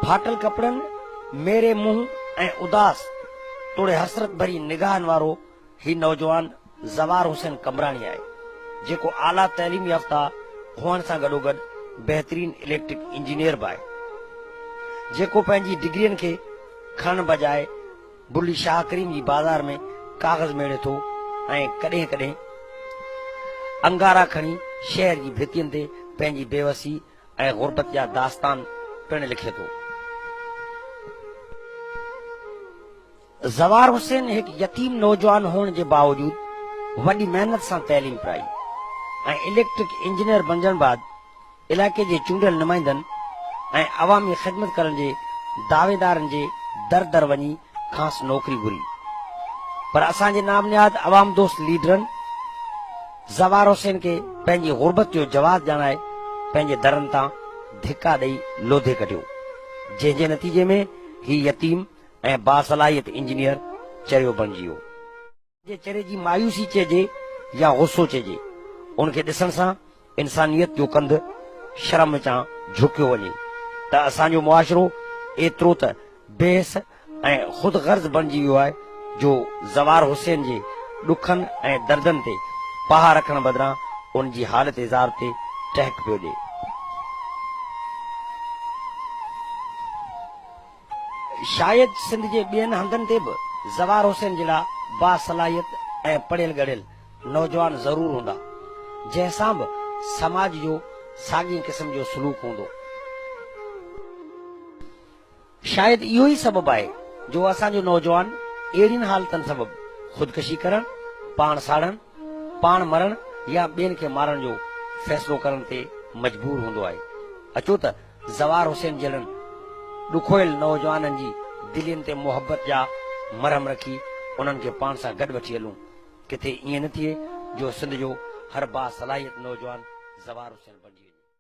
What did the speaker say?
ڦاٽل ڪپڙن، ميري منهن ۽ اداس توڙي حسرت ڀري نگاهن وارو هي نوجوان زوار حسين قمبراڻي آهي، جيڪو اعليٰ تعليم يافته هئڻ سان گڏوگڏ بهترين اليڪٽرڪ انجنيئر به آهي، جيڪو پنهنجي ڊگرين کي کڻڻ بجاء بلي شاهه ڪريم جي بازار ۾ ڪاغذ ميڙي ٿو ۽ ڪڏهن ڪڏهن انگارا کڻي شهر جي ڀتين تي پنهنجي بيوسي ۽ غربت جا داستان پڻ لکي ٿو. زوار حسين هڪ يتيم نوجوان هئڻ جي باوجود وڏي محنت سان تعليم پرائي ۽ اليڪٽرڪ انجنيئر بڻجڻ بعد علائقي جي چونڊيل نمائندن ۽ عوامي خدمت ڪرڻ جي دعويدارن جي در در وڃي کانئس نوڪري گهري پر اسان جي نام نهاد عوام دوست ليڊرن زوار حسين کي پنهنجي غربت جو جواز ڄاڻائي پنهنجي درن تان ڌڪا ڏئي لوڌي ڪڍيو جنهن جي نتيجي ۾ هي يتيم ۽ باصلاحيت انجنيئر چريو بڻجي ويو. جي چري جي مايوسي چئجي يا غصو چئجي، ان کي ڏسڻ سان انسانيت جو ڪنڌ شرم وچان جهڪيو وڃي ته اسان جو معاشرو ايترو ته بي حس ۽ خود غرض بڻجي ويو آهي جو زوار حسين جي ڏکن ۽ دردن تي پها رکڻ بدران ان جي حالت زار تي ٽهڪ پيو ڏئي. شايد سنڌ جي ٻين هنڌن تي به زوار حسين جهڙا باصلاحيت ۽ پڙهيل ڳڙهيل نوجوان ضرور هوندا، جنهن سان به سماج جو ساڳئي قسم جو سلوڪ هوندو. شايد اهو ئي سبب آهي جو اسان جو نوجوان اهڙين حالتن سبب خودڪشي ڪرڻ، پاڻ ساڙڻ، پاڻ مرڻ يا ٻين کي مارڻ جو فيصلو ڪرڻ تي مجبور هوندو آهي. اچو ته زوار حسين جهڙن ڏکويل نوجوانن جي دلين تي محبت جا مرهم رکي انهن کي پاڻ سان گڏ وٺي هلون، ڪٿي ائين نه ٿئي جو سنڌ جو هر باصلاحيت نوجوان زوار حسين بڻجي وڃي.